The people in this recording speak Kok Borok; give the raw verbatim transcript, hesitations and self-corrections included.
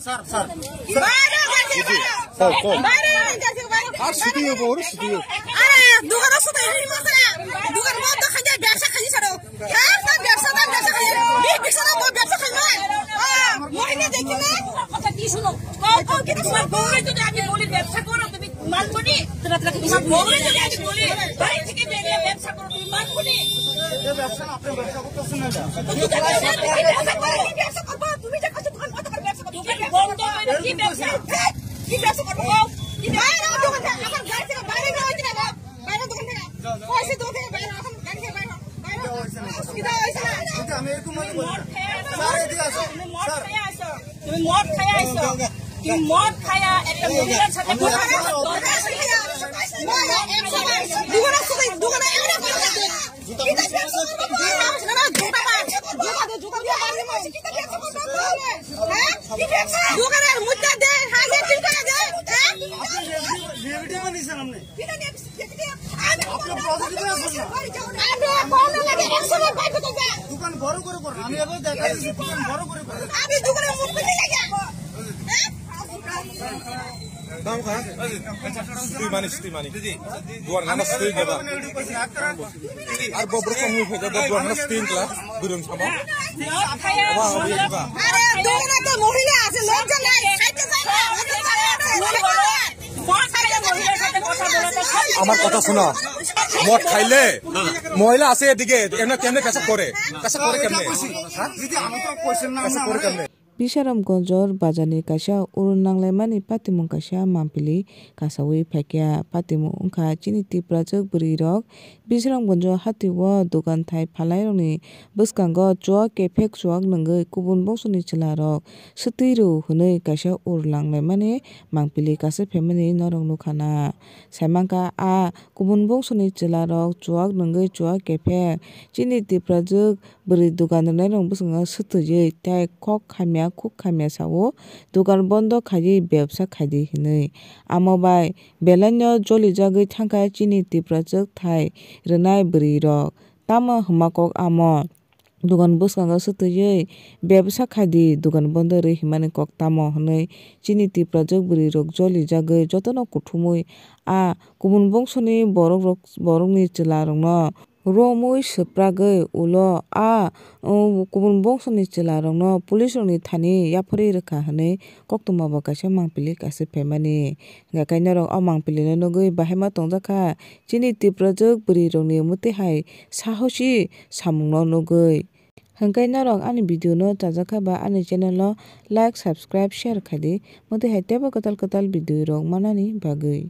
Sir, sir. Sir, sir. Sir, sir. Ar shooting hobo, aro shooting hobo. Are, dogano shooting hobo, sir. Dogan bondo khai de, bebsa khai saro. Har sir, bebsa da, bebsa khai. Bi bebsa da, bo bebsa khai mai. Ah, mohila dekhi na. Kotha ki shuno? Kau, kau kita sumar bole jodi ami boli bebsa koro, tumi manbo ni? Tera, tera, tumi sumar bole jodi ami boli, bari theke beriye bebsa koro, tumi manbo ni? তুমি মদ খাইয়া আইছো। তুমি মদ খাইয়া আইছো। একটা মহিলার সাথে কথা বলার দরকার আছে। দোকানে আসো, দোকানে এমনি করে। দোকানের মুদ্রা দে, হাজার তিন টাকা দে। আপনি ভিডিও বানিয়েছেন আপনি। আপনি প্রসিডিউরে আসুন না। দোকান বড় করে করুন। আমি এবার দেখা দিচ্ছি, দোকান বড় করে করুন। Twi mani, twi mani. Duar ngana twi geba. Ar bo bro kamu phai bo duar ngana twi kla. Burung sama. Wa, wa, wa. আরে, দোকানে তো মহিলা আছে, লজ্জা নাই, খাইতে চায় না, লজ্জা নাই, আছে, লজ্জা নাই। আমার কথা শোনো, মদ খাইলে মহিলা আছে এদিকে, এমনি কেমনে কেসা করে? কেসা করে কেমনে? হ্যাঁ? যদি আমাকে কোশ্চেন না কেসা করে কেমনে? Bisramganj bazarni kaisa ur nanglaimani patimung kaisa mampili kasaui phaikha. Patimung wngkha chini Tiprajwk bwrwirok Bisramganj hatio dogan thai phalairokni bwskango chuak kephek chuak nwngwi kubun bongsoni chwlarok swtwi rw hwnwi kaisa ur langlaimani mampili kasui phaimani norok nukha na. Saimankha a kubun bongsoni chwlarok chuak nwngwi chuak kephek chini Tiprajwk bwrwi dogan rwnairok bwskango swtwiwi tei kok hamya khuk hamya sao, dogan bondo khaiwi bebsa khaidi hwnwi. Amo bai belaino jolijagwi thangkha chini Tiprajwk thai rwnai bwrwirok. Tamo hwnma kok amo dogan bwskango swtwiwi bebsa khaidi, dogan bondo rwi hwnmani kok tamo hwnwi chini Tiprajwk bwrwirok jolijagwi jotono kuthumwi a kubun bongsoni borokrok, borokni chwlarokno romwi swpragwi ulo a, uh, kubun bongsoni chwlarokno police rokni thani yapharwi rwkha hwnwi koktwma bo kaisa mangpili kasui phaimani. Hwnkhe norok o mangpilino nugwi bahai ma tongjakha chini Tiprajwk bwrwirokni mwtwi hai sahosi samungno nugwi. Hwnkhe norok ani video no chajakha ba ani channel o like, subscribe, share khaidi, mwtwi hai teibo kwtal kwtal video rok manani bagwi.